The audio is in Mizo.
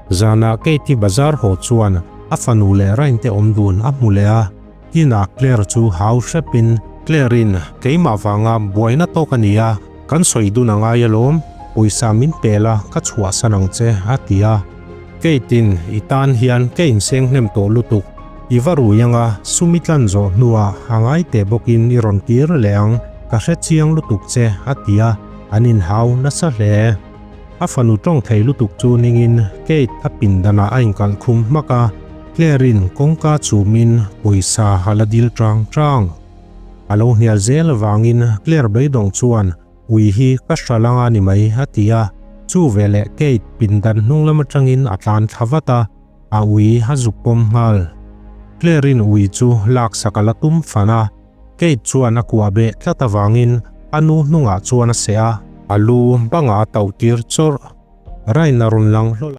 Zanah Kate-i bazar haw chuan a fanu leh Rain te awm dun a hmu leh a, inah Claire chu hau hrepin, Claire-in keimah vanga buaina tawk a ni a, kan sawi dun a ngai alawm, pawisa min pe la ka chhuahsan ang che a ti a. Kate-in i tan hian ka inseng hnem tawh lutuk, i va rui anga sum i tlan zawh hnuah a ngai teh bawkin i rawn kir leh ang, ka hre chiang lutuk che a ti a, an inhau nasa hle. A fanu tawng thei lutuk chu ningin Kate a pindanah a inkalh khum hmak a, Claire-in kawngka chumin pawisa a la dil tang tang. A lo hnial zel avangin Claire beidawng chuan ui hi ka hral anga ni mai a ti a, chu veleh Kate pindan hnung lam atangin a tlan thla vat a, a ui a zuk pawm nghal. Claire-in ui chu laksak a la tum fan a. Kate chuan a kuah beh tlat avangin a nu hnungah chuan a seh a, a lu bangah a tauh tir chawrh. Rain a rawn lang hlawl a.